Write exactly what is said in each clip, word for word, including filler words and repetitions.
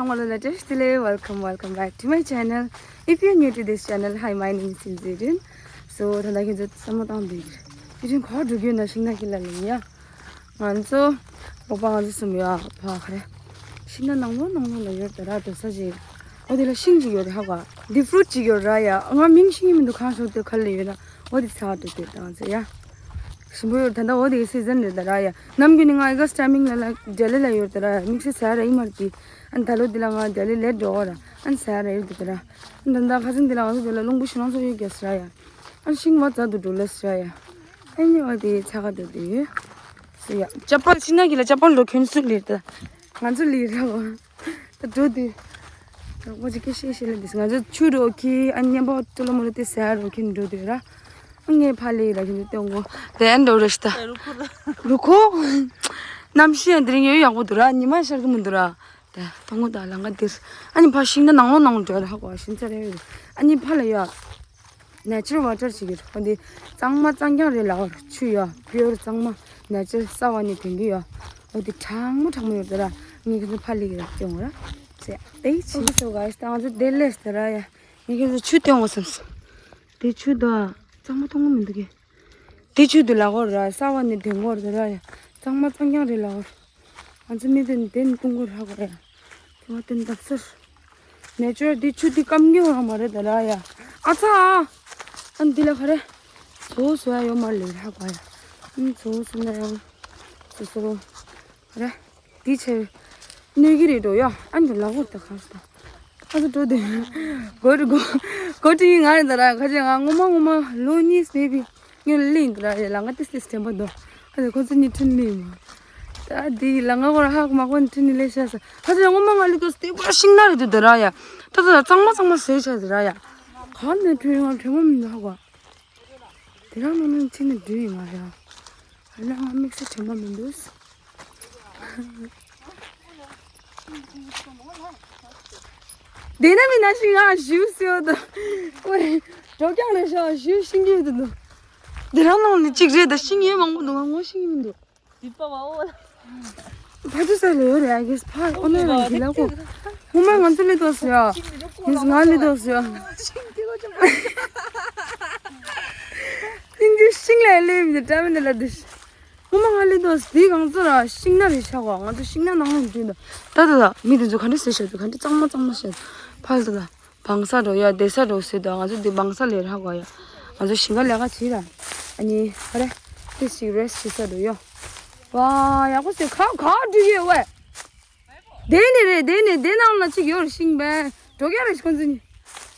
Hello, welcome, welcome back to my channel. If you're new to this channel, hi, my name is Sinzirin. So, ད་ལྟ་ཁྱེད་ཚོ་བསམ་བློ་བཏང་བསྡད་ཀྱི་རེད། ཁྱེད་ཚོ་ག་འགྲོ་གི་ཡོད་ན་ཤིང་ནགས་ཀྱི་ལ་ལ་ཡིན་ཡ། ང་ཚོ་རོགས་པ་ང་ཚོ་གསུམ་ཡོད་ཨ་ཕ་ག་རེ། ཤིང་ནགས་ནང་ལོགས་ནང་ལོགས་ལ་ཡོད་ད་ར་འགྲོ་ས་ཅིག་འོ་དེ་ལ་ཤིང་ཅིག་ཡོད་རེད་ཧ་གོ། འདི་ཕུ་རུ་ཊི་ཅིག་ཡོད་ར་ཡ། ང་མིང་ཤེས་ཀྱི་མི་འདུག་གང་ཤོག་དེ་ག་ལ་ཡོད་ན་འོ་དེ་ཚ་འགྲོ་དེ་ད་ང་ཚོ་ཡ། ཞིམ་པོ་ཡོད་ད་ལྟ་འོ་དེ་གི་སི་ཛན་རེད་ད་ར་ཡ། ནམ་རྒྱུན་ནི་ང་ཨི་ག་སི་ཊ་མིང་ལ་ལ་ལྡི་ལི་ལ་ཡོད་ད་ར་ཡ། དམིགས་བསལ་ཟ་ར་ཡིན་མ་རེད་དེ། ཨ་ནི་ད་ལོ་འདི་ལ་ང་ལྡི་ལི་ལེ་ཊི་འགྲོ་གི་ར། ཨ་ནི་ཟ་ར་ཡོད་དེ་ད་ར། ཨ་ནི་ད་ལྟ་ཁ་སང་འདི་ལ་ང་ཚོ་འདི་ལ་རླུང་བུ་ཞེ་དྲག་ཚོ་ཡོད་རྒྱག་ཟེར་ཡ། ཨ་ནི་ཤིང་བ་རྩ་དུ་འགྲོ་ལེ་ཟེར་ཡ། ཨ་ནི་འོ་དེ་ཚ་ག་འདུག་དེ་ཡོད། ཟེར་ཡ། ཅ་པལ་ཤིང་ནགས་ཀྱི་ལ་ཅ་པལ་འགྲོ་ཁྱོད་སུ་ལེ་ད། ང་ཚོ་ལེ་ར་བ། ད་འགྲོ་དུས། ད་ང་ཚོ་སྐད་ཤེས་ཤེས་ལེ་འདུག་ང་ཚོ་ཆུ་འགྲོ་ཁྱི་ཨ་ནི་མཉམ་པོ་ཏུ་ལ་མོ་ལ་དེ་ཟ་ར་འགྲོ་ཁྱི་འགྲོ་དུས་ར། ཨ་ངས་ཕ་ལེ་ར་ཁྱི་འདུག་སྟོན་གོ། དེ་ཨན་འགྲོ་རེ་ཤི་ད། རུ་ཁོ། རུ་ཁོ། གནམ་གཤིས་ཡང་དེ་རིང་ཡོད་ཡག་པོ་འདུག་ར་ཉི་མ་ཤར་གི་མི་འདུག་ར། ད་ཐོང་གོ་ད་ལང་ཀ་འདིར། ཨ་ནི་ཕ་ཤིང་ན་ནང་ལོགས་ནང་ལོགས་འགྲོ་ར་ཧ་གོ་ཤིང་ཚ་རེ་ཡོད། ཨ་ནི་ཕ་ལ་ཡོད། ནེ་ཅུ་རལ་ཝ་ཊར་ཞིག་ཡོད། ཨ་འདི་གཙང་མ་གཙང་རྐྱང་རེད་ལ་ཆུ་ཡོད། པིའུར་གཙང་མ་ནེ་ཅུ་རལ་གསར་པ་ནས་ཐོན་གི་ཡོད། ཨ་འདི་གྲང་མོ་གྲང་མོ་ཡོད་ད་ར། ངས་ཁྱེད་ཚོ་ཕ་ལི་གི་ར་སྐྱོང་བ་ར། ཟེ་ཨེ་ཆི། Okay, so guys, ད་ང་ཚོ་དེ་ལས་ད་ར་ཡ། ངས་ཁྱེད་ཚོ་ཆུ་སྟོན་གོ་བསམ་སོང་། དེ་ཆུ་ད་གཙང་མ་མཐོང་གི་མི་འདུག་གས། དེ་ཆུ་དེ་ལ་གོ་ར་གསར་པ་ནས་ཐོན་གོ་ར་ད་ར་ཡ། གཙང་མ་གཙང་རྐྱང་རེད་ལ་གོ། ང་ཚོ་མི་དེ་ནས་དེ་ནས་ཀུང་ཀུང་ར་གོ་ར་ཡ། དེ་བ་དེ་འདབ་སར། ནེ་ཅུ་རལ་འདི་ཆུ་འདི་སྐམ་གྱི་ཡོད་མ་རེད་ད་ར་ཡ། ཨ་ཚ། ཨ་འདི་ལ་ག་རེ། བཟོ་བཟོ་ཡ་ཡོད་མ་ལེ་ར་གོ་ཡ། ཨ་བཟོ་བཟོ་ན་ཡང་། བཟོ་བཟོ། ག་རེ། འདི་ཆེ། གནོད་ཀྱི་རེད་འགྲོ་ཡ། ཨ་འདི་ལ་གོ་ད་ག་རེ་ད། ཨ་ཚ་འགྲོ་དེ། གོ་རི་གོ། གོ་དྲི་ང་རེད་ད་ར་ཁ་ཆེ་ང་ངོ་མ་ངོ་མ་ལོ་གཉིས་མེད་པའི། ངས་ལིང་དུ་ར་ལ་ང་ཏི་སི་སི་ཐེམ་པ་དོ། ཨ་ལེ་ཁོ་ཚོ་གཉིས་ཁྲིན་ལིང་མ། ད་དེ་ལ་ང་ཁོ་ར་ཧ་གོ་མ་ཁོ་ནི་ཁྲིན་ནི་ལེ་ཤ་ས། ཧ་ཚ་ངོ་མ་ང་ལི་དོ་སྟེ་པ་ཤིང་ན་རེད་དུ་དེ་ར་ཡ། ད་ད་གཙང་མ་གཙང་མ་ཟེར་བྱ་དེ་ར་ཡ། ག་ནས་ཁྲིན་ང་ཁྲིན་མ་མི་འདུག་ཧ་གོ། དེ་ར་ང་ནི་ཁྲིན་ནི་འདུག་ཡིན་ང་ར། ཨ་ལེ་ང་དམིགས་བསལ་ཁྲིན་མ་མི་འདུག་དེ་ན་མི་ན་ཤིང་ང་ཞིའུ་སེའུ་དང་། ཀོ་རེ། འགྲོ་རྐྱང་རེད་ཤག་ཞིའུ་ཤིང་གི་ཡོད་དུ་འདུག་དེ་རང་ནང་ནས་གཅིག་རེད་ད་ཤིང་ཡོད་མང་པོ་འདུག་ང་ངོ་ཤེས་ཀྱི་མི་འདུག་དེ་པ་བ་འོ། ཕ་ཚོ་ས་ལ་ཡོད་རེད། I guess ཕ་ཨོ་ན་རང་གི་ལ་གོ། ངོ་མ་ང་ཚོ་ལས་ཏོག་ཟེར་ཡ། མིས་ང་ལས་ཏོག་ཟེར་ཡ། ཤིང་གི་ལོ་ཅོ་མ། ཤིང་གི་ཤིང་ལས་ལས་མི་འདུག་ཏྲ་མི་འདུག་ལ་འདུག་ངོ་མ་ང་ལི་དོ་འདི་གང་ཚོ་ར་ཤིང་ན་རེ་ཤ་བ། ང་ཚོ་ཤིང་ན་ནང་ལ་འདུས་འདུག་ད་ད་ད་མི་དེ་ཚོ་ག་འདྲ་ཟེར་ཤག་ཚོ་ག་འདྲ་གཙང་མ་གཙང་མ་ཤག་ཕལ་ད་ད་བང་ས་འགྲོ་ཡ་བསྡད་ས་འགྲོ་ཟེར་འདུག་ང་ཚོ་འདི་བང་ས་ལས་ར་གོ་ཡ། ང་ཚོ་ཞིང་ཁ་ལས་ཀ་བྱེད་ར། ཨ་ནི་ཧ་རེ་ཏི་ཞིག་རེ་སི་བྱེད་ས་འགྲོ་ཡོ། ཝ་ཡག་པོ་ཟེར་ཁ་ག་འགྲུལ་ཡོད་ཝེ། དེ་ནས་རེད་དེ་ནས་དེ་ནང་ལ་གཅིག་ཡོད་རེད་ཤིང་བས། འགྲོ་རྒྱག་རེད་ཁོང་ཚོ་གཉིས།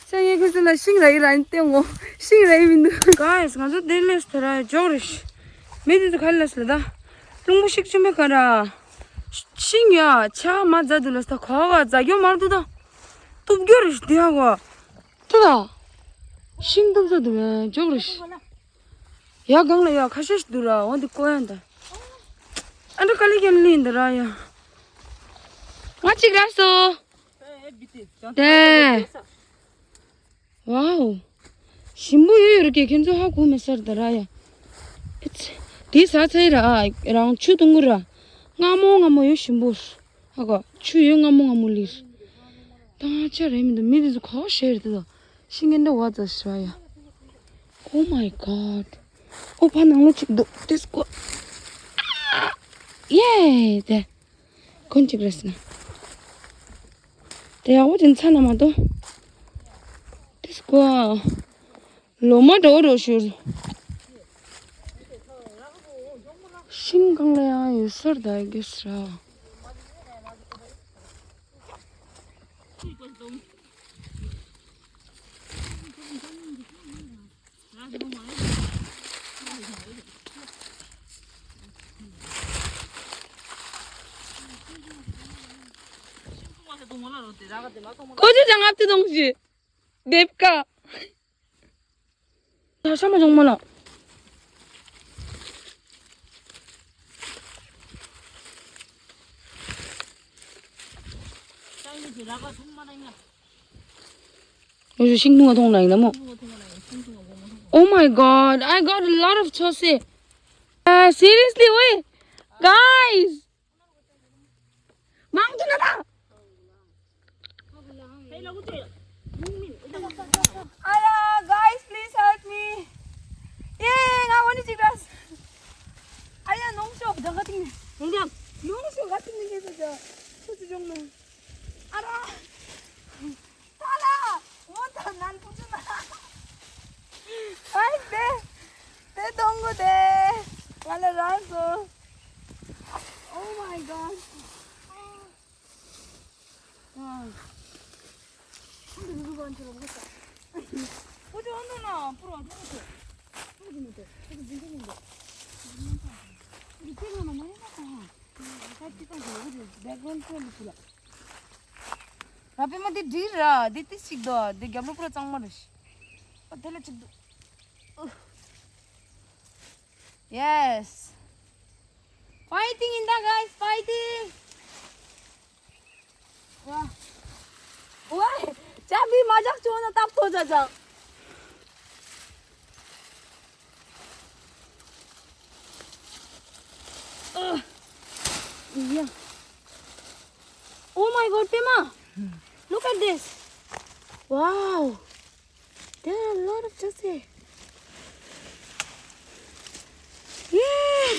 ཤ་ཡེ་ཁོ་ཚོ་ལ་ཤིང་ར་ཡི་ར་ཡིན་ཏེ་ངོ་ཤིང་ར་ཡི་མི་འདུག Guys, ང་ཚོ་དེ་ལས་དེ་ར་འཇོག་རེད། མི་དེ་ཚོ་ག་ལ་སླེབས་ད། རླུང་བུ་ཤིག་ཆུ་མེ་ག་ར། ཤིང་ཡ་ཆ་མ་ཛ་དུ་ལ་ས་ག་ག་ཛ་གྱོ་མར་དུ་ད། ཏུབ་གྱོ་རེད་དེ་ཧ་གོ། དུ་ད། ཤིང་ཏུབ་ཛ་དུ་མེ་འཇོག་རེད། ཡ་གང་ལ་ཡ་ཁ་ཤས་ཤིག་འདུག་ར་འོ་འདི་ཀོ་ཡ་འདི། ཨ་འདྲ་ཀ་ལི་ཀན་ལི་འདི་ར་ཡ། ང་གཅིག་ར་སོ། དེ། ཝའོ། ཞིམ་པོ་ཡོད་ཡོད་ར་ཀེ་ཁྱེད་ཚོ་ཧ་གོ་མེད་སར་འདི་ར་ཡ། ཨེ་ཙི། དེ་ཟ་ཚེ་ར་རང་ཆུ་བཏུང་གི་ར། མངར་མོ་མངར་མོ་ཡོད་ཞིམ་པོ། ཧ་གོ་ཆུ་ཡོད་མངར་མོ་མངར་མོ་ལི་ར། ད་ང་ཆ་རེད་མི་འདུག་མི་དེ་ཚོ་ག་བ་ཤེས་རེད་དེ་དང་། ཤིང་ངན་འདྲ་བ་ཙ་ཞིག་ར་ཡ། Oh my god. ཨོ་ཕ་ནང་ལོ་གཅིག་འདུག་དེ་སྐོ། ཡེ་དེ། གོན་གཅིག་རེད་ཟེར་ན། དེ་ཡག་པོ་ཅིག་ཚ་ན་མ་གཏོགས། དེ་སྐོ། ལོ་མ་འགྲོ་འགྲོ་ཤུར། ཤིང་གང་ལ་ཡང་ཡོད་སར་ད་གེ་སི་ར། ཀོ་ཅི་ཅང་ཨབ་ཏི་དོང་ཞི། དེབ་ཀ། ད་ཤ་མ་བྱུང་མ་ལ། ཡོ་ཤིང་ཐུང་བ་ཐུང་ལ་ཡིན་ན་མོ། Oh my god, I got a lot of chose. Uh, seriously, wait. Guys. མང་དུ་ན་ད། ཨ་ཡ། Guys, please help me. ཡེ། ང་འོ་ནི་ཅིག་ར། ཨ་ཡ། ནོངས་ཤོག་ད་ག་ཏིང་ནི། ནོངས་ཤོག་ག་ཏིང་ནི་ཡེ་ཟེར་ཅག་ཆུ་ཚོད་ཅུང་ནི། ཨ་ར། ད་ལ། འོ་ད་ནན་པོ་ཅུ་ན། ཨ་ཡ། དེ་དེ་གཏོང་གོ་དེ། ང་ལ་རང་སོ། Oh my God. ར་པེ་མ་དེ་འདྲི་ར། དེ་དེ་ཞིག་དོ། དེ་རྒྱབ་ལོ་པུ་ར་གཙང་མ་རེད་ཤི། ཨ་དེ་ལ་ཅིག་དོ། Yes. Fighting in the guys, fighting. ཝ། ཝ། ཅག་མི་མ་ཇག་ཅོ་ན་ཏབ་ཐོ་ཇ་ཇག་ཨ། ཡ། Oh my God, Pema! Look at this! Wow! There are a lot of Jesse. Yeah!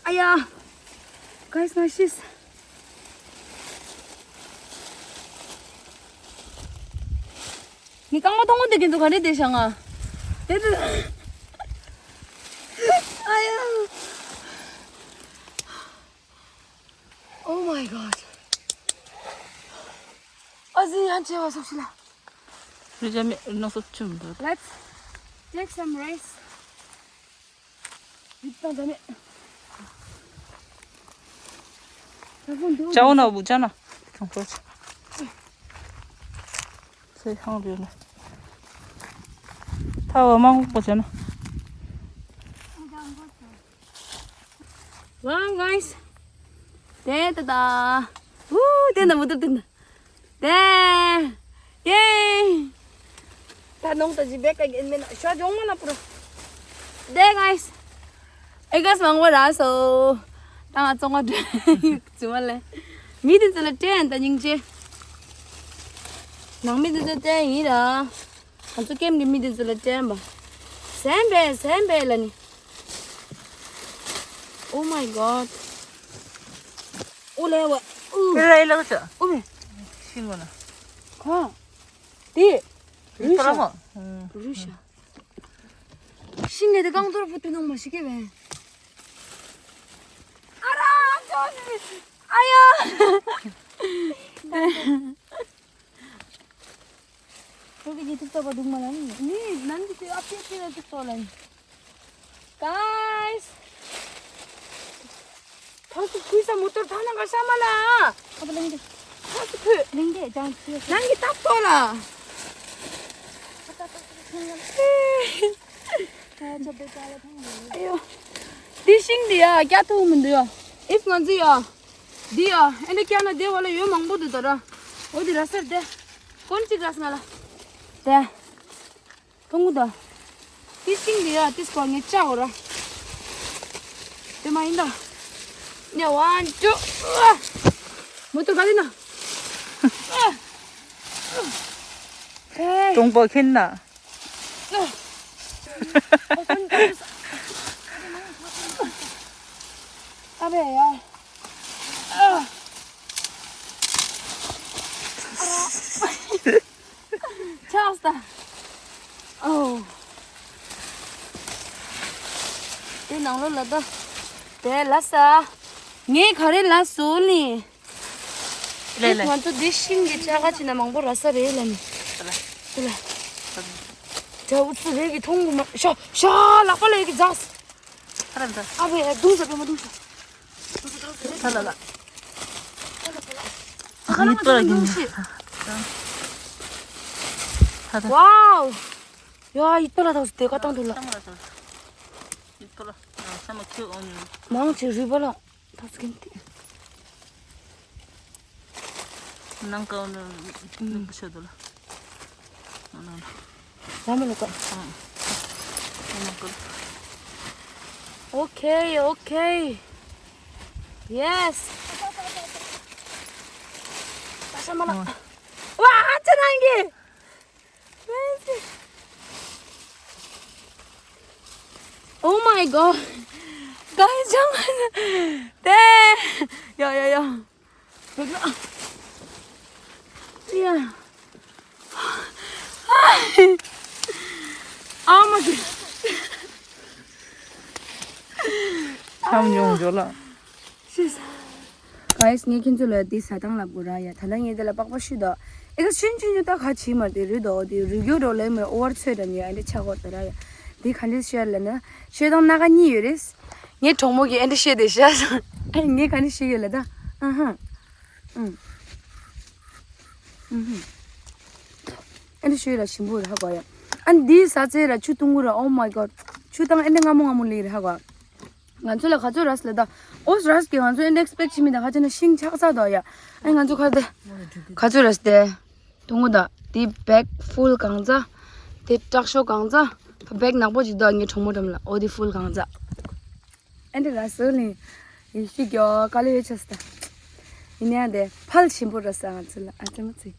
ཨ་ཡ། Guys, my sis. ངའི་རྐང་པ་མཐོང་གོ་དེ་གིན་དུ་ག་རེ་བསྡད་ཤག་ང་། དེ་དུ། ཨ་ཡ། Oh my God. ཨ་ཟི་ཡང་བྱེད་པ་སོགས་ཤི་ལ། རི་ཇ་མེ་ནོ་སོ་ཆུམ་འདུག let's take some rest. ཡིད་དང་ད་མེད། ད་ཕོན་འདུག་ཅའོ་ན་བུ་ཅ་ན། ཁང་པོ་ཆ། སེ་ཁང་རེ་ན། ཐ་བ་མང་པོ་ཆ་ན། Wow, guys. དེ་ད་ད། ཝུ། དེ་ན་མུ་ཏུ་དེ་ན། དེ། ཡེ། ད་ནོང་ད་ཇི་བེ་ཀ་གེན་མེན་ཤ་ཇོང་མ་ན་པུ་ར། དེ་guys. ཨེ་ག་སི་མང་པོ་ར་སོ། ད་ང་ཚོ་ང་འདྲ་ཙི་མ་ལེ། མི་དེ་ཚོ་ལ་དྲན་ད་སྙིང་རྗེ། ནང་མི་དེ་ཚོ་དྲན་ཡིན་ར། ང་ཚོ་ཀེམ་གྱི་མི་དེ་ཚོ་ལ་དྲན་པ། སེམས་པས་སེམས་པས་ལ་ནི། Oh my God. ཨོ་ལེ་བ། ཨུ། ཨེ་ལ་ཨེ་ལ་ཆ། ཨུ་མེ། ཤིང་བ་ལ། ཁ། དེ། རུ་ཤ། རུ་ཤ། ཤིང་ནས་དེ་རྐང་ཐོར་བུ་དུ་ནང་མ་ཤི་ཀེ་བས། ཨ་ར་ཅོ་ཤི། ཨ་ཡ། ཁྱོད་ཀྱིས་ཐུག་ཐུབ་པ་འདུག་མ་ལ་ནི། ནི་ནང་གི་དེ་ཨ་ཕི་ཨ་ཕི་ལ་ཐུག་ཐོག་ལ་ནི། Guys. ཐོག་སུ་ཁུས་ས་མོ་ཏོར་ཐང་ན་ག་ཤ་མ་ལ། ཨ་ཕ་ལེང་གི། ཐོག་སུ་ཁུ། ལེང་གི་ཅང་ཁུ། ནང་གི་ཏག་ཏོ་ལ། ཨ་ཡོ། འདི་ཤིང་འདི་ཡ་སྐྱ་ཐུག་མི་འདུག་ཡ། If ང་ཚོ་ཡ། འདི་ཡ། ཨེ་འདི་སྐྱ་ན་འདི་བ་ལ་ཡོད་མང་པོ་འདུག་ད་ར། འོ་འདི་ར་སར་དེ། ཀོན་ཅིག་ར་སྔ་ལ། དེ། ཐུང་ངུ་དང་། ཏི་ཤིང་འདི་ཡ་ཏི་སྐོར་ངས་བཅག་འོ་ར། དེ་མ་ཡིན་ད། ཉ་ཝན་ཊུ། མོ་ཏོ་ག་ལི་ན། ཀྲུང་པོ་ཁེན་ན། ཨ་བེ་ཡ། ཆགས་ས། ཨོ། དེ་ནང་ལོགས་ལ་ད། དེ་ལ་ས། ངས་ག་རེ་ལ་སོ་ལི། ལེ་ལེ། ང་ཚོ་འདི་ཤིང་གི་ཆ་ག་ཅི་ན་མང་པོ་ར་ས་རེད་ལ་ནི། ལེ། དེ་ལ། ད་འུ་ཚོ་རེ་གི་མཐོང་གི་མ། ཤ་ཤ་ལག་པ་ལ་ཡི་གི་ཛགས། ཨ་ར་ད། ཨ་བེ་ཡ་རྡུང་ས་བེ་མ་རྡུང་ས། ད་ལ་ལ། ཡིད་པར་གྱིན། ད་ད། ཝའོ། ཡ་ཡིད་པར་ལ་ཐོག་སྟེ་ཀ་ཏང་དུ་ལ། ཡིད་པར་ལ། ས་མ་ཁྱོད་ཨོ་ནི། མང་ཆེ་རུས་པ་ལ་ཐོག་སྐྱིན་ཏེ། ནང་ཀའོ་ནི་ནུབ་ཤོད་དུ་ལ། ཨ་ན་ལ། ལ་མ་ལ་ཀ། ཨ། ཨ་ན་ཀ། Okay, okay. Yes. ཨ་མ་ལགས། ཨོ། ཝ་ཨ་ཅག་རང་གི། Oh my god. Guys, ཅང་ཏེ། ཡ་ཡ་ཡ། ཡ། ཨ་མ་གི། ཁམས་ཡོང་འཇོག་ལ། ཤེས། Guys, ངས་ཁྱེད་ཚོ་ལ་འདི་ཟ་སྟངས་ལབ་དགོས་ར་ཡ། ད་ལྟ་ངས་འདི་ལ་པགས་པ་བཤུས་དོ། ཨེ་ཁ་ཤུན་ཆུན་ཆུན་ད་ག་བྱིས་མ་དེ་རུས་དོ་དེ་རུས་རྒྱུ་རོ་ལེ་མི་ཨོ་བར་ཚོད་དྲ་ཉེ་ཨ་འདི་ཆ་གོ་ད་ར་ཡ། འདི་ག་འདྲས་བཤད་ལ་ན་བཤད་སྟངས་སྣ་ཁ་གཉིས་ཡོད་རེད། ངའི་གྲོགས་མོ་གིས་ཨེ་འདྲས་བཤད་དེ་བཤད་སོང་། ཨེ་ངས་ག་འདྲས་བཤད་ཡོད་ལ་ད། ཨ་ཧ། ཨུམ། ཨུམ་ཧུམ། ཨེ་འདྲས་བཤད་ཡོད་ལ་ཞིམ་པོ་རེད་ཧ་གོ་ཡ། ཨ་འདི་ཟ་ཚེ་ར་ཆུ་བཏུང་གུ་ར། Oh my god. ཆུ་བཏང་ཨེ་འདྲས་སྔ་མོ་སྔ་མོ་ལི་རེད་ཧ་གོ། ང་ཚོ་ལ་ག་ཚོད་རས་ལ་ད། ཨོ་རས་ཀྱི་ང་ཚོ་ཨེ་འདྲས་ཨེག་སི་པེག་བྱེད་མི་ད་ཁ་ཆེ་ན་ཤིང་ཆག་ས་དོ་ཡ། ཨ་ང་ཚོ་ཁ་དེ། ག་ཚོད་རས་དེ། དུང་ངོ་ད། དེ་བེག་ཕུལ་གང་ཚ། དེ་དྲག་ཤོས་གང་ཚ། བེག་ནག་པོ་ཅིག་ད་ངའི་གྲོགས་མོ་འགྲམ་ལ་ཨོ་དེ་ཕུལ་གང་ཚ། ཨེ་འདྲས་རས་སོ་ནི། ཡེ་ཤི་གྱོ་ཀ་ལེ་ཡོད་ཆ་སི་ད། ཡིན་ཡང་དེ་ཕལ་ཆེན་པོ་རས་ང་ཚོ་ལ་ཨ་ཙི་མ་ཙི།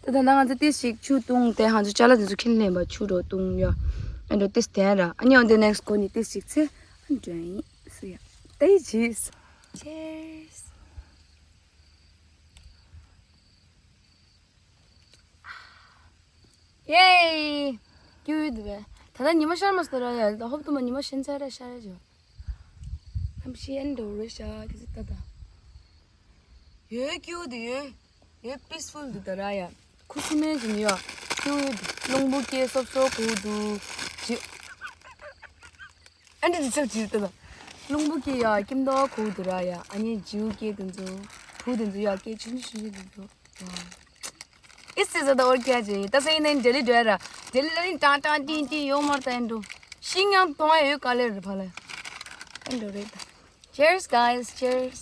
ད་ད་ན་ང་ཚོ་ཏེ་ཞིག་ཆུ་བཏུང་དེ་ང་ཚོ་ཅ་ལག་དེ་ཚོ་ཁྱེར་ལེན་པ་ཆུ་རོ་བཏུང་ཡ། ཨེ་འགྲོ་ཏེ་སྟན་ར་ཨ་ཉོ་འདི་ནེག་སི་གོ་ནི་ཏེ་ཞིག་ཚེ་ཨ་འགྲོ་ཡིན་སུ་ཡ། ཏེ་ཇིས། Cheers. ཡེ། ཀྱུ་ཡོད་དེ། ད་ལྟ་ཉི་མ་ཤར་མ་སོང་ར་ཡ། ད་ཧོབ་ཏུ་མ་ཉི་མ་ཤན་ཚར་ར་ཤར་ར་ཇོ། ཁམ་ཤི་ཨན་འགྲོ་རེ་ཤ་ཁི་ཟི་ད་ད། ཡོད་ཀྱུ་དེ་ཡོད། ཡོད་པིས་ཕུལ་དུ་ད་ར་ཡ། ཁུ་སི་མེ་ཇི་ནི་ཡོད། ཀྱུ་ཡོད་དེ། རླུང་བུ་སྐྱེ་སོབ་སོབ་གུ་དུ། ཇི། ཨ་འདྲི་འདི་ཚོ་ཇི་ལྟ་ལ། རླུང་བུ་སྐྱེ་ཡ་ཀིམ་དོ་གུ་དུ་ར་ཡ། ཨ་ནི་ཇིའུ་སྐྱེ་དེ་ཚོ། བུ་དེ་ཚོ་ཡ་སྐྱེ་ཆུང་ཆུང་ཆུང་དེ་ཚོ། ཨིས་ཟེར་ཟེར་ད་འོར་ཀྱ་ཇེ། ད་སེ་ནན་ཌེ་ལི་འགྲོ་ཡ་ར། ཌེ་ལི་ལ་ནི་ཏང་ཏང་ཏིང་ཏིང་ཡོང་མར་ད་ཨེ་འགྲོ། ཤིང་ཡང་གཏོང་ཡ་ཡོད་ག་ལེ་རེད་ཕ་ལེ། ཨེ་འགྲོ་རེད་ད། Cheers, guys, cheers.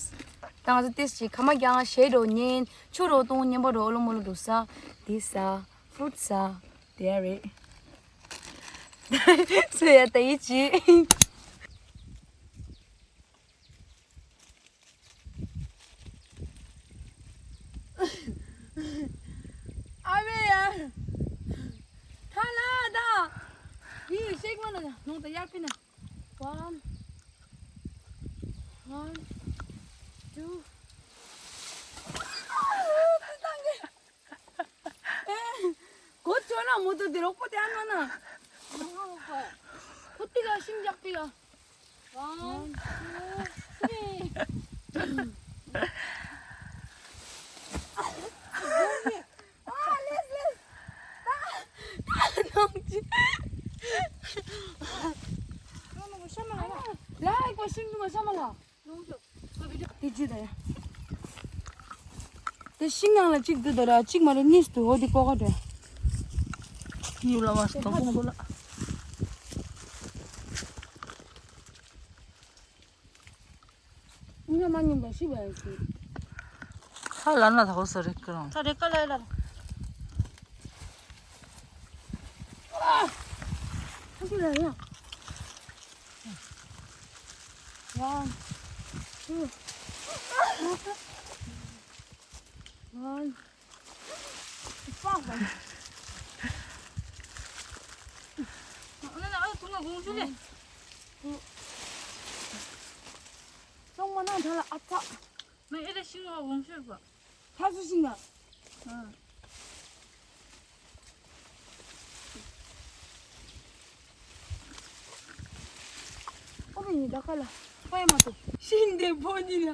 ད་ང་ཚོ་ཏིས་ཅིག་ཁ་མ་རྒྱང་ཞེ་འགྲོ་ཉན། ཆུ་རོ་བཏུང་ཉན་པ་རོ་ཨོ་ལོ་མོ་ལོ་འགྲོ་ས། འདི་ས། ཕུ་རུ་ཊི་ས། དེ་རེད། སུ་ཡ་ད་ཡི་ཅི། ཨ་བེ་ཡ། ཐ་ལ་ད། ཡི་ཤེག་མ་ན་ནོང་ད་ཡར་ཕི་ན། One, one, two. གོ་ཅོ་ན་མོ་ཏོ་དེ་རོགས་པོ་དེ་ཨ་ན་ན། ཁོ་ཏི་ག་ཤིང་རྒྱག་ཏི་ག། One, two, three. ཨ་ལེས་ལེས། ད་ད་ནང་ཅི། ལ་ཡིག་པ་ཤིང་ནུ་མ་ཤ་མ་ལ། དེ་ཅི་དེ། དེ་ཤིང་ནང་ལ་གཅིག་འདུག་དོ་ར་གཅིག་མ་རེད་གཉིས་འདུག་འོ་དེ་ཀོ་ག་དེ། ཡུ་ལ་བ་སྟོང་པོ་ལ། ཉོ་མ་ཉོ་བ་ཤི་བ་ཡང་ཤི། ཧ་ལ་ན་ཐོག་སོ་རེ་ཀ་རང་། ད་རེ་ཀ་ལ་ལ། ཨ། ཧ་ཤི་ལ་ཡ། One, two. One. Fuck. ཨ་ན་ཨ་ཐུང་ང་གོང་ཞུ་ལེ། ཙོང་མ་ན་ད་ལ་ཨ་ཙ། མ་ཨེ་ར་ཤིང་ང་གོང་ཞུ་བ། ཕ་སུ་ཤིང་ང་། ཨ། ཨོ་བེ་ནི་ད་ཁ་ལ། ཕ་ཡ་མ་ཏོ། ཤིང་དེ་ཕོ་ཉི་ལ།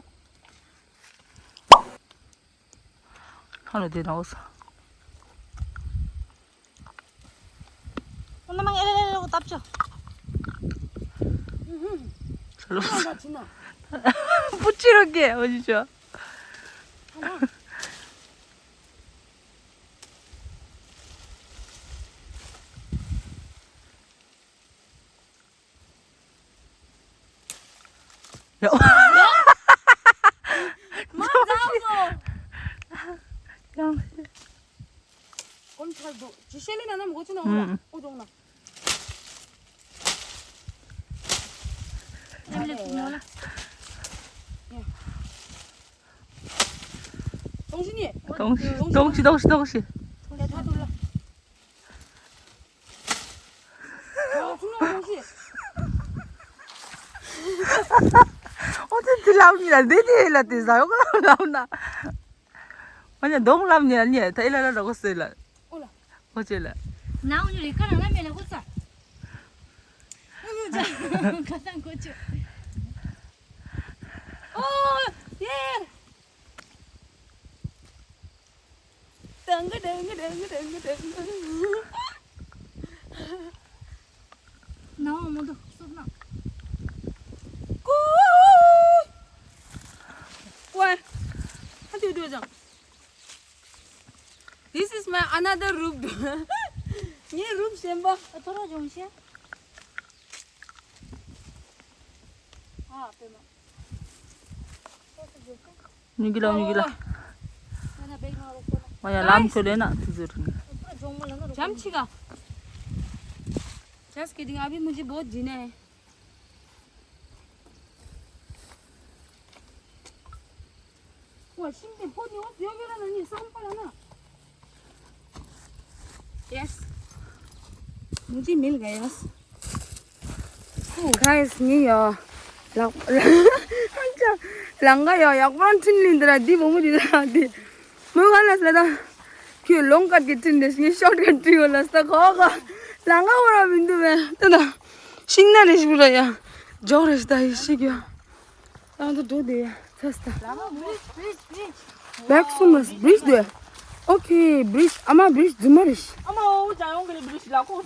ཧ་ལ་དེ་ན་འོ་ས། ཨོ་ན་མ་ཨེ་ལེ་ལེ་ལེ་ལོ་ཏབ་ཅོ། ཨུ་ཧུ། ས་ལོ་ཨོ་ན་ད་ཅི་ན། པུ་ཅི་རོ་ཀེ་འོ་ཅི་ཅོ། ཧ་ལ། ཡ། མ་ཛའོ་ཛོ། ཡང་། ཀོན་ཆར་དུ་ཇི་ཤེ་ལི་ན་ནམ་གོ་ཅི་ན་འོ་ལ་ཨུ་འོ་ཇོང་ན། ཨེམ་ལེ་ཕུ་མོ་ལ། ཡ། ཏོང་ཞི་ནི། ཏོང་ཞི་ཏོང་ཞི་ཏོང་ཞི་ཏོང་ཞི། ད་ད་ཐུག་ལ། ཨ་ཚུར་ལ་ཏོང་ཞི། ཨོ་དེ་དེ་ལབ་ཉིན་ལ་དེ་དེ་ལ་དེ་ཟ་ཡོག་ལབ་ལབ་ན། ཨ་ཉ་གདོང་ལབ་ཉིན་ལ་ཉེ་ད་ཨི་ལ་ལ་རོགས་སེ་ལ། ཨོ་ལ། ཨོ་ཅེ་ལ། ནའོ་ཉི་རེ་ཁ་ནང་ལ་མེ་ལ་ཁུ་ས། ཨོ་ཉོ་ཅ། ཁ་སང་ཁོ་ཅོ། ཨོ་ཡེ། དང་ག་དང་ག་དང་ག་དང་ག་དང་ག། ནང་མོ་དུ་སོབ་ན། ཀུ། ཀུ། ཧ་ཅོ་ཅོ་ཅང་། This is my another room. ངའི་རུམ་གཞན་པ། ཨ་ཐོ་ར་ཇོང་ཤེ། ཨ་པེ་མ། ཉུ་གི་ལ་ཉུ་གི་ལ། ཨོ་ཡ་ལམ་ཆོ་ལེ་ན་དུ་ཟུར། ཇམ་ཆི་ག Just kidding. अभी मुझे बहुत जीना है. वा, शिंदे बहुत नहीं हो, दियो मेरा नहीं, सांपला ना. Yes. मुझे मिल गया. Guys, ངས་ཡ་ལག་ལང་ཀ་ཡ་ཡག་པོ་འཕྲིན་ལིན་དེ་ར་འདི་བུ་མོ་འདི་ར་འདི་མོ་ག་ལ་སླ་ད་ཁྱོད་ལོང་ཀ་གི་འཕྲིན་དེ་ངས་ཤོར་ཀ་འཕྲིན་ཡོད་ལ་སླ་ཁོ་ག་ལང་ཀ་བོ་ར་མི་འདུག་བས་ད་ད་ཤིང་ན་རེ་ཞིག་ར་ཡ་འཇོག་རེ་ཞིག་ད་ཡི་ཞིག་ཡ། ད་ང་ཚོ་འགྲོ་དེ་ཡ་ཚ་སི་ད། Back so much bridge there. Okay, bridge. ཨ་མ་bridge རྫུན་མ་རེད། ཨ་མ་འོ་ཇ་ཡོང་གི་bridge ལ་ཁོ།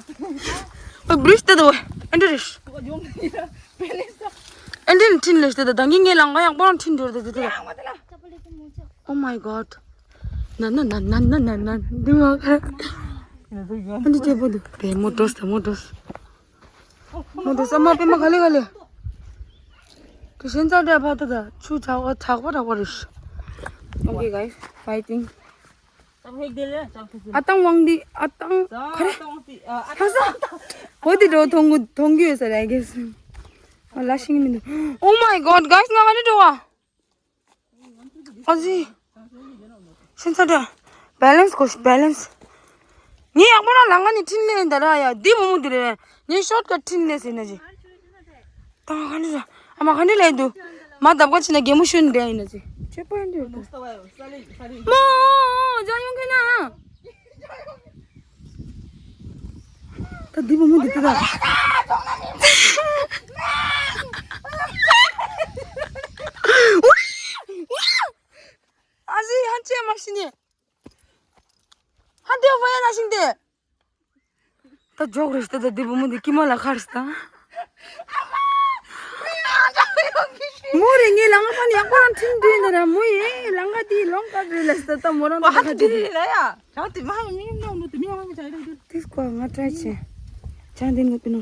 ཨ་bridge དེ་དོ་ཨེ་འདྲ་རེད། ཡོང་གི་ལ་པེ་ལེ་ས། ཨེ་འདྲ་འཕྲིན་ལས་དེ་དང་ངས་ངའི་ལང་ཀ་ཡག་པོ་འཕྲིན་འགྲོ་དེ་དེ་དེ། ཡ་མ་དེ་ལ། Oh my god. ན་ན་ན་ན་ན་ན་ན་འདི་མ་ཁ། ཨ་འདི་ཅེ་པོ་འདུག་དེ་མོ་འགྲོ་ས་མོ་འགྲོ་ས། མོ་དེ་ས་མ་པེ་མ་ག་ལེ་ག་ལེ། དེ་ཤེན་ཚ་འདྲ་ཕ་ཏ་ད་ཆུ་དྲག་པ་དྲག་པ་དྲག་པ་རེད། Okay guys, fighting. ཨ་ཏང་ཝང་དི་ཨ་ཏང་ཁ་རེ། ཧ་ས། འོ་དེ་འགྲོ་ཐོང་གུ་ཐོང་གུ་ཡོད་ས་རེད་གེ་སི། ཨ་ལ་ཤིང་མི་འདུག Oh my god, guys, ང་ག་ནས་འགྲོ་བ། ཨ་ཟི། ཤེན་ཚ་འདྲ། Balance དགོས་ཤིག་balance. ངས་ཡག་པོ་རང་ལང་ཀ་ནས་འཕྲིན་ལས་འདི་ར་ཡ་འདི་མོ་མོ་འདི་རེད། ངས་shortcut འཕྲིན་ལས་ཟེར་ན་ཅི། ད་ང་ག་འདྲ་ཨ་མ་ག་འདྲ་ལས་འདུག་མ་འདབ་ཀ་ཕྱིན་ན་རྒན་མོ་ཤོད་འདྲ་ཡིན་ན་ཅི། ཁྱོད་པ་ཡིན་འདུག་མོ་ཇ་ཡོང་གི་ན། ད་འདི་བུ་མོ་འདི་ལྟ་ད། ཨ་ཟི་ཧན་ཅེ་མ་ཤི་ནི། ཧན་ཏེ་ཝ་ཡ་ན་ཤིང་ཏེ། ད་འཇོག་རེ་ཤི་ད་ད་འདི་བུ་མོ་འདི་ཀི་མ་ལ་ཁར་སི་ད། མོ་རེ་ངའི་ལང་ཀ་ནི་ཡག་པོ་རང་འཕྲིན་འདྲེན་ན་ར་མོ་ཡེ་ལང་ཀ་དེའི་ལོང་ཀ་རེ་ལ་སི་ད་ད་མོ་རང་ད་ཁ་ཅི་རེ། ལ་ཡ། ད་དེ་མ་མི་ནོ་ནོ་དེ་མི་མ་མི་ཅ་རེ་དེ། དེ་སྐོར་ང་ཏྲའི་ཆེ། ཅང་དེ་ནོ་པི་ནོ།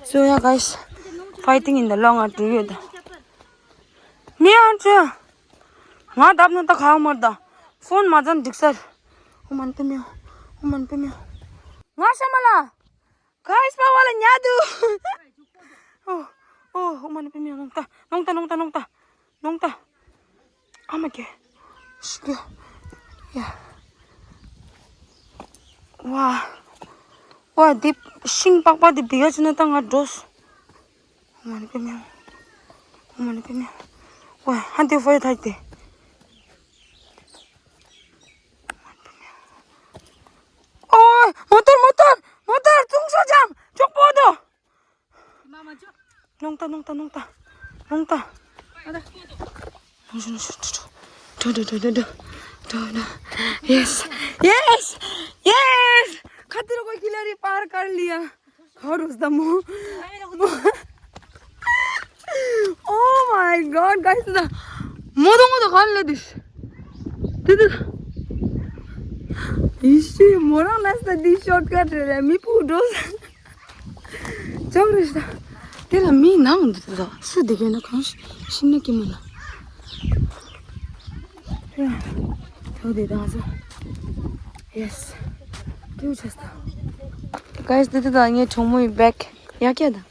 So yeah, guys, fighting in the long ཨ་འགྲོ་ཡོད་ད། མི་ཨ་ཅོ། ང་བརྡབ་ན་ད་གང་མར་ད། ཕོན་མ་ཙམ་འགྲིག་སར། ཨོ་མན་པེ་མེ། ཨོ་མན་པེ་མེ། ང་ཤ་མ་ལ། ག་ཨིས་པ་བ་ལ་ཉལ་དུ། ཨོ། ཨོ་ཨོ་མན་པེ་མེ་ནོང་ཏ་ནོང་ཏ་ནོང་ཏ་ནོང་ཏ། ནོང་ཏ། ཨ་མ་ཀེ། ཤི་ཀེ། ཡ། ཝ། ཝ་འདི་ཤིང་པགས་པ་འདི་བི་ག་ཅི་ན་ད་ང་འགྲོ། ཨོ་མ་ནི་པེ་མེ། ཨོ་མ་ནི་པེ་མེ། ཝ་ཧན་ཏེ་ཕོ་ཡ་ཐ་ཏེ། ཨོ་མོ་ཏར་མོ་ཏར་མོ་ཏར་ཙུང་ཤོ་ཅང་ཅོག་པོ་དོ། ནོང་ཏ་ནོང་ཏ་ནོང་ཏ་ནོང་ཏ། Yes, yes, yes. खतरों को खिलाड़ी पार कर लिया। खरोस द मो। Oh my god, guys, the མོ་དང་མོ་དང་ག་ལ་དུས། དེ་དུ། ཡིད་ཤེས་མོ་རང་ལ་ས་འདི་shortcut རེད་ལ་མི་ཕུ་འགྲོ་ས། ཅོག་རེ་ཤ། དེ་ལ་མི་ནང་འདུག་ད་སུ་དེ་གས་ན་གང་ཤི་ཤིང་ན་ཀི་མ་ན། ཡ། ཐོ་དེ་དང་ས། Yes. ཀྱུ་ཆ་ས། Guys, དེ་དེ་དང་ངའི་གྲོགས་མོ་ཡི་bag ཡ་ཀྱ་དང་།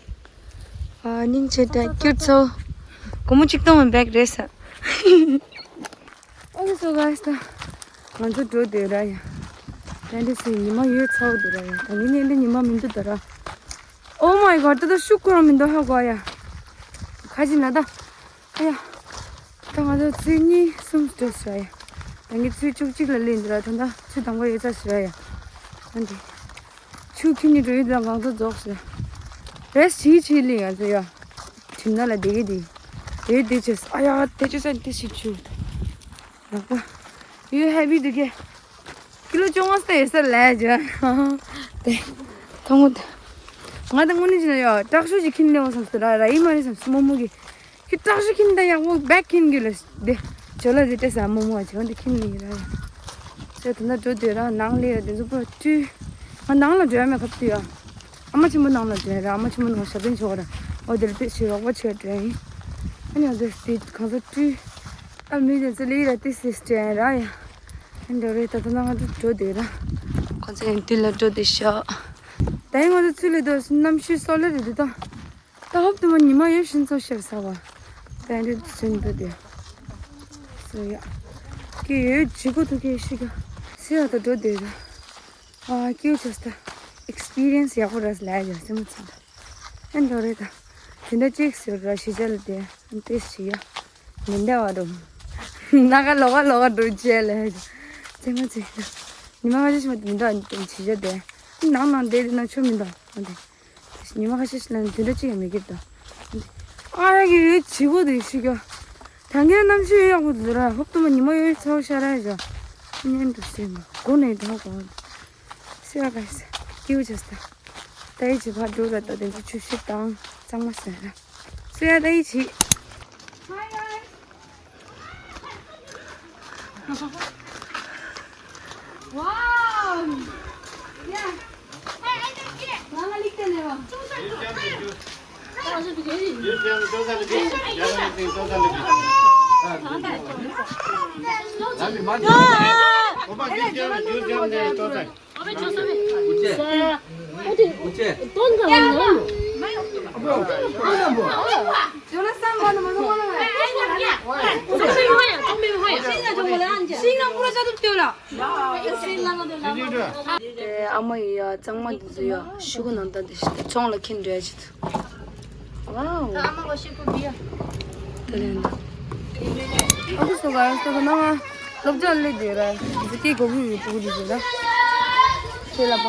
ཨ་སྙིང་རྗེ་དྲན་ཁྱོད་ཚོ། སྒོར་མོ་གཅིག་སྟོང་གི་bag རེད་ས། Okay, so guys, ད་ང་ཚོ་འགྲོ་འདོད་ར་ཡ། ད་འདི་སི་ཉི་མ་ཡོད་ཚ་བོ་འདུག་ར་ཡ། ད་ནི་ནི་འདི་ཉི་མ་མི་འདུག་ད་ར། Oh my god, ད་ད་ཤུགས་ཁོ་རང་མི་འདུག་ཧ་གོ་ཡ། ཁ་ཅིག་ན་ད། ཨ་ཡ། ད་ང་ཚོ་ཚོུད་གཉིས་གསུམ་འགྲོ་ཤག་ཡ། ད་ངས་ཚོུད་བཅུ་གཅིག་ལ་སླེབས་འདུག་ར། ད་ད་ཚོུད་དང་པོ་ཡོད་ཚ་ཤག་ཡ། ཨ་འདི། ཆུ་ཁྱིམ་ནས་འགྲོ་ཡི་དང་གང་ཚོད་རྫོགས་ཤག་རེས་བྱིས་བྱིས་ལི་ང་ཚོ་ཡ། གྲིམ་ན་ལ་བསྡད་ཀྱི་དེ། དེ་དེ་ཆེ་ས། ཨ་ཡ་དེ་ཆུ་ས་དེ་ཞིག་ཆུ། ལག་པ། ཡོད་ཧེ་བི་འདུག་གས། ཀི་ལོ་བཅོ་ལྔ་ས་ཡོད་ས་ལས་ཇ། དེ། ཐོང་ངོ་དེ། ང་ད་དངོས་གནས་བྱས་ན་ཡ་དྲག་ཤོས་ཅིག་ཁྱིམ་ནས་འོང་བསམ་སོང་ར་ར་ཡིན་མ་རེད་བསམ་སོང་མོ་མོ་གིས། ཁྱི་སྐྲག་ཤི་ཁྱི་འདི་ཡག་པོ་བེག་ཁྱི་གི་ལ་དེ་ཇོ་ལ་དེ་སྟེ་ས་མོ་མོ་ཆེ་འདི་ཁྱི་ལི་ར། ཟེར་དེ་འདྲ་འགྲོ་དུས་ར་ནང་ལས་ར་དེ་ཚོ་པོ་བཀྲུས། ང་ནང་ལ་འགྲོ་ཡ་མེད་ཁབ་དུས་ཡ། ཨ་མ་ཆེན་པོ་ནང་ལ་འགྲོ་ཡ་ར། ཨ་མ་ཆེན་པོ་ནང་ཞབས་བརྟན་ཆོག་ར། འོ་དེར་དེ་ཞི་རོགས་པ་ཆེ་འགྲོ་ཡ་ཡིན། ཨ་ནི་འོ་དེ་དེ་གང་ས་བཀྲུས། ཨ་མི་དེ་ཚོ་ལི་ར་དེ་སི་སྟེ་ར་ཡ། ཨ་འགྲོ་རེད་ད་ད་ནང་ང་འགྲོ་འགྲོ་དུས་ར། ཁོ་ཚོ་ཡང་དུས་ལ་འགྲོ་དུས་ཤག་ད་ཡིན་ང་ཚོ་ཚུལ་ལས་དོ་གནམ་གཤིས་སོག་ལེ་རེད་འདུག་ད། ད་ཧོབ་ཏུ་མ་ཉི་མ་ཡོད་བཞིན་ཚོ་ཤར་ས་བ། ད་འདྲ་ཚུན་འགྲོ་དེ། སོ་ཡ། ཀི་ཡོད་ཇི་གོ་ཐུ་ཀི་ཤི་ག་སི་ཡ་ད་འགྲོ་དེ་ད། ཨ་ཀིའུ་ཆོས་ད། ཨེག་སི་པི་རི་ཡན་སི་ཡག་པོ་ར་སི་ལ་ཡ་སེ་མ་ཚིན་ད། ཨེ་འགྲོ་རེད་ད། དེ་འདྲ་ཅིག་ཟེར་ར་ཤི་ཅ་ལ་དེ་ཨན་ཏེ་ཤི་ཡ། མི་འདྲ་བ་རུ། ན་ག་ལོ་ག་ལོ་ག་འགྲོ་ཅེ་ལ་ཡ། སེ་མ་ཚིན་ད། ཉི་མ་ཁ་ཤས་ཤི་མ་དེ་འདྲ་ཨན་ཏེ་ཤི་ཅ་དེ། ནང་ནང་དེ་དེ་ན་ཆོ་མི་འདུག་ཨན་ཏེ། ཉི་མ་ཁ་ཤས་ཤིག་ལ་དེ་འདྲ་ཅིག་ཡང་མི་སྐྱིད་དོ། ཨ་ཡ་གི་ཡོད་བྱི་གོ་དེ་ཤི་ག་ད་ངའི་གནམ་གཤིས་ཡོད་ཡག་པོ་དེ་ར་ཧོབ་ཏུ་མ་ཉི་མ་ཡོད་ཚ་བོ་ཤ་ར་ཡ། ཉན་དུ་སེ་མ་སྒོ་ནས་འགྲོ་གོ། སེ་ཡ་ག་སེ་ཀིའུ་ཅེས་ད། ད་ཡི་ཅི་ཕ་འགྲོ་ར་ད་དེ་ཚོ་ཆུ་ཤི་དང་གཙང་མ་སེ་ར། སེ་ཡ་ད་ཡི་ཅི། Wow! Yeah. ཨ་མ་ཡི་ཡ་གཙང་མ་འདི་ཚོ་ཡ་ཤུ་གུ་ནང་ལྟ་འདི་ཚོང་ལ་ཁྱེར་འགྲོ་ཡ་ཆེད་དུ། ཝའོ། ཨ་མ་གོ་ཤེས་པོ་བི་ཡ། དེ་ལས་ན། ཨ་ཁུ་སོ་ག་ཡ་སོ་ག་ན་ང་སློབ་གྲྭ་ལས་དེ་ར་འཛི་ཀི་གོ་བུ་ཡི་པུ་གུ་འདི་ཟེར་ར། ཁྱེད་ལ་པ།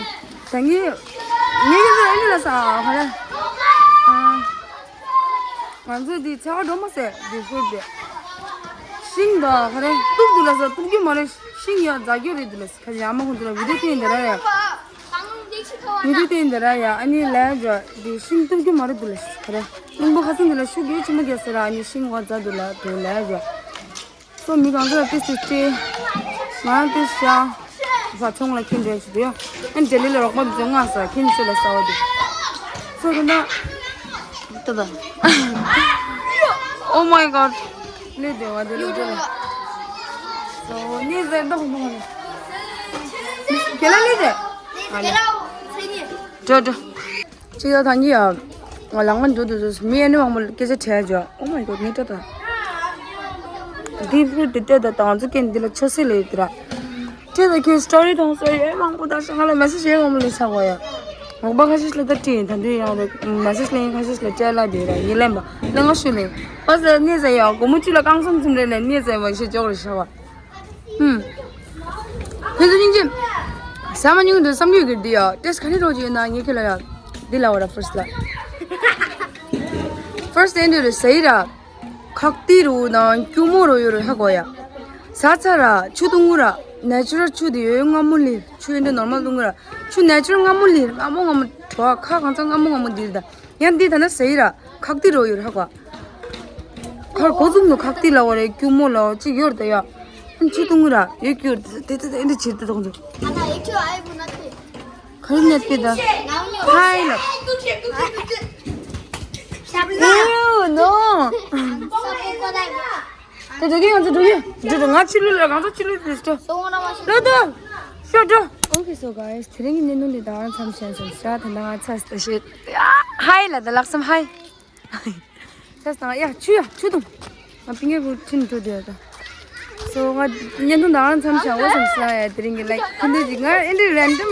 ད་ངས་ངས་ཡིན་ཟེར་ཨ་ནི་ལ་ས་ཧ་ར། ཨ། ང་ཚོ་འདི་ཚ་བ་འགྲོ་མ་ཟེར་འདི་ཧུར་དེ། ཤིང་དང་ཧ་ར་གཏུབ་འདུག་ལ་ས་གཏུབ་རྒྱུ་མ་རེད། ཤིང་ཡ་རྫ་རྒྱུ་རེད་འདུག་ལ་ས་ཁ་ཡ་མ་ཁོང་ཚོ་ལ་བི་ཌིའོ་བསྟན་འདི་ར་ཡ། མི་དེ་དེ་འདི་ར་ཡ་ཨ་ནི་ལས་འཇོག་དེ་ཤིང་གཏུབ་རྒྱུ་མ་རེད་འདུག་ལ་ཁ་ར། རླུང་བུ་ཁ་སང་འདི་ལ་ཤུགས་རྒྱུ་ཆེན་མོ་རྒྱག་ཟེར་ར་ཨ་ནི་ཤིང་བ་རྫ་འདུག་ལ་འདུག་ལས་འཇོག་སོ་མི་གང་ཟེར་ཏི་སི་ཏི་ང་ཏི་ཤ་བ་ཚོང་ལ་ཁྱིམ་འདྲ་ཞིག་འདུག་ཡ། ཨ་ནི་ལྡི་ལི་ལ་རོགས་པ་འདི་ཚོ་ང་ས་ཁྱིམ་ཆུ་ལ་ས་བ་འདུག་སོ་དེ་འདྲ་ཏི་ད། Oh my god. ལས་དེ་བ་དེ་ལས་དེ་ལ། སོ་ནི་ཟེར་ད་ཧོ་མོ་ཧོ་ནི། གེ་ལ་ལས་དེ། ཨ་ལས། འགྲོ་འགྲོ། ཅི་ཡ་ཐང་གི་ཡ། ང་ལང་མ་འགྲོ་འདུག་ཟེར་མི་ཨ་ནི་མང་པོ་སྐད་ཆ་དྲིས་ཡ་འཇོག Oh my god ནི་ཏི་ད། འདི་བུ་འདི་ལྟ་ད་དང་ཚོ་ཀན་འདི་ལ་ཆོ་སི་ལས་དེ་ར། དེ་ད་ཁྱོད་སི་ཊོ་རི་དང་སོ་ཡ་མང་པོ་དང་ང་ལ་མེ་སེ་ཇི་ཡ་མང་པོ་ལས་ཆགས་གོ་ཡ། ངོ་པ་ཁ་ཤས་ལ་ད་དྲིས་ད་འདི་ཡང་རེད་མེ་སེ་ཇི་ལེན་ཁ་ཤས་ལ་སྤྲད་ལ་དེ་ར་ཡིན་ལེན་པ་ལེན་ག་ཤུ་ལེན། ཨ་ཟེར་ནི་ཟེར་ཡ་སྒོར་མོ་བཅུ་ལ་རྐང་གསུམ་གསུམ་རེ་ལེན་ནི་ཟེར་བ་ཤེས་ཅོག་རེ་ཤ་བ། ཧུམ། ཁྱེད་ཚོ་སྙིང་རྗེ། ཟ་མ་སྙིང་འདོད་བསམ་གྱི་ཡོད་ཀྱི་འདི་ཡ་ཏེས་ག་ནས་རོགས་ཀྱི་ཡོད་ན་ངས་ཁྱེད་ལ་ཡ། འདི་ལ་བ་ར་ཕར་སི་ལ། ཕར་སི་ཨེ་འདི་རེད་ཟེར་ཡི་ར། ཁག་ཏི་རུ་དང་སྐྱུར་མོ་རུ་ཡོད་རུ་ཧ་གོ་ཡ། ཟ་ཚ་ར་ཆུ་འཐུང་ངུ་ར་ནེ་ཅུ་རལ་ཆུ་དེ་ཡོད་སྔ་མོ་ལི་ཆུ་ཡོད་འདི་ནོར་མལ་འཐུང་ངུ་ར་ཆུ་ནེ་ཅུ་རལ་སྔ་མོ་ལི་སྔ་མོ་སྔ་མོ་བྲོ་བ་ཁ་གང་ཚ་སྔ་མོ་སྔ་མོ་འདིར་ད། ཡང་འདི་ད་ན་ཟེར་ར། ཁག་ཏི་རོ་ཡོད་ར་ཧ་གོ། ཁར་གོ་ཙུམ་ནུ་ཁག་ཏི་ལ་བ་རེ་སྐྱུར་མོ་ལ་བ་ཅིག་ཡོད་ར་ད་ཡ། ཨན་ཅི་ཏུང་ར་ཡོད་ཀྱི་ཡོད་དེ་དེ་དེ་འདི་ཕྱིར་དེ་དོང་ཚོ། ཁ་རི་ནད་པེ་ད། ཧའི་ལ། ཨོ་ནོ། དེ་འགྲོ་གི་ང་ཚོ་འགྲོ་གི་འགྲོ་འགྲོ་ང་ཕྱི་ལུས་ལ་ང་ཚོ་ཕྱི་ལུས་ལ་སྟོ། ལོ་དོ། ཤོ་འགྲོ། Okay so guys དེ་རིང་གི་གནས་ནོར་ལས་ད་ང་མཚམས་བཞག་ཟིན་ཤ་ད་ད་ང་ཚ་སྟ་ཤེད། ཧའི་ལ་ད་ལགས་སམ་ཧའི། ཚ་སྟ་ཡ་ཆུ་ཡ་ཆུ་དུང་། ང་པིང་ངེ་བུ་ཁྲིན་འགྲོ་དེ་ད། སོ་ང་བརྙན་ཐུང་དང་རང་མཚམས་བཞག་འོ་བསམ་ས་ཡ། དེ་རིང་གི་ལའིག་ཁུ་འདུག་ཅིག་ང་ཨེ་འདྲ་རན་ཌམ་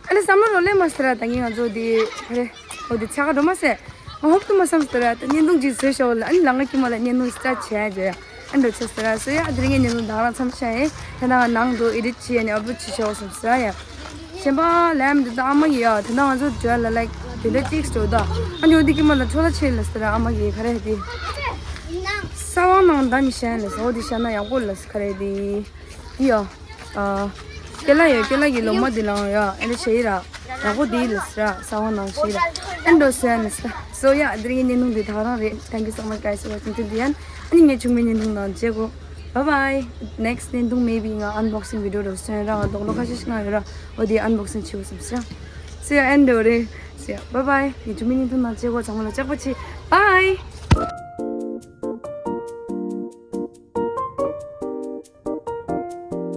ཨ་ནི་བསམ་བློ་རོ་ལེ་མ་སི་ར། ད་ངས་ང་ཚོ་དེ་ག་རེ་འོ་དེ་ཚ་ག་འགྲོ་མ་སེ། ང་ཧོབ་ཏུ་མ་བསམ་སི་ར། ད་བརྙན་ཐུང་ཅིག་བཟོས་ཤོག་ལ། ཨ་ནི་ལ་ང་ཀི་མ་ལ་བརྙན་ཐུང་སི་ཊར་བྱས་ཇེ་ཡ། ཨ་འགྲོ་ཆ་སི་ར། སོ་ཡ་དེ་རིང་ངས་བརྙན་ཐུང་དང་རང་མཚམས་བཞག་ཡིན། ད་ང་ནང་དུ་ཨེ་ཌིཊ་བྱས་ནས་ཨབ་ལོཌ་བྱེད་ཤོག་བསམ་སི་ར་ཡ། གཞན་པ་ལམ་འདི་ད་ཨ་མ་གི་ཡ། དེ་ན་ང་ཚོ་བྲོས་ལ་ལའིག་དེ་འདྲ་ཅིག་སྤྲོ་ད། ཨ་ཉོ་འདི་ཀི་མ་ལ་ཁྲོ་ལ་ཆེ་ལ་སི་ར། ཨ་མ་གི་ག་རེ་དེ་ས་བ་ནང་ད་མི་ཤན་ལ་སོ་དེ་ཤ་ན་ཡག་པོ་ལ་སི་ག་རེ་དེ་ཡ། ཨ་ཀེ་ལ་ཡ་ཀེ་ལ་གི་ལོ་མ་དེ་ལང་ཡ། ཨེ་འདྲ་ཆེ་ཡི་ར། ཡག་པོ་དེ་ལ་སི་ར། ས་བ་ནང་ཆེ་ཡི་ར། ཨེ་འདྲ་སི་ཡ་ལ་སི་ར། སོ་ཡ་དེ་རིང་གི་བརྙན་ཐུང་འདི་ད་རང་རེད། Thank you so much guys for watching till the end. ཨ་ནི་ངས་ཆུང་མའི་བརྙན་ཐུང་ནང་མཇལ་གོ། Bye bye. Next བརྙན་ཐུང་maybe ང་unboxing video རོ་སོན་ར། ང་རྡོག་རྡོག་ཁ་ཤས་ཤིག་ང་ཡོད་ར། འོ་དེ་unboxing བྱེད་འོ་བསམ་སི་ར། སི་ཡ་ཨེ་འདྲ་རེད། སི་ཡ་bye bye. ངས་ཆུང་མའི་བརྙན་ཐུང་ནང་མཇལ་གོ། ཚང་མ་ལ་ལྕགས་པོ་ཆེ། Bye.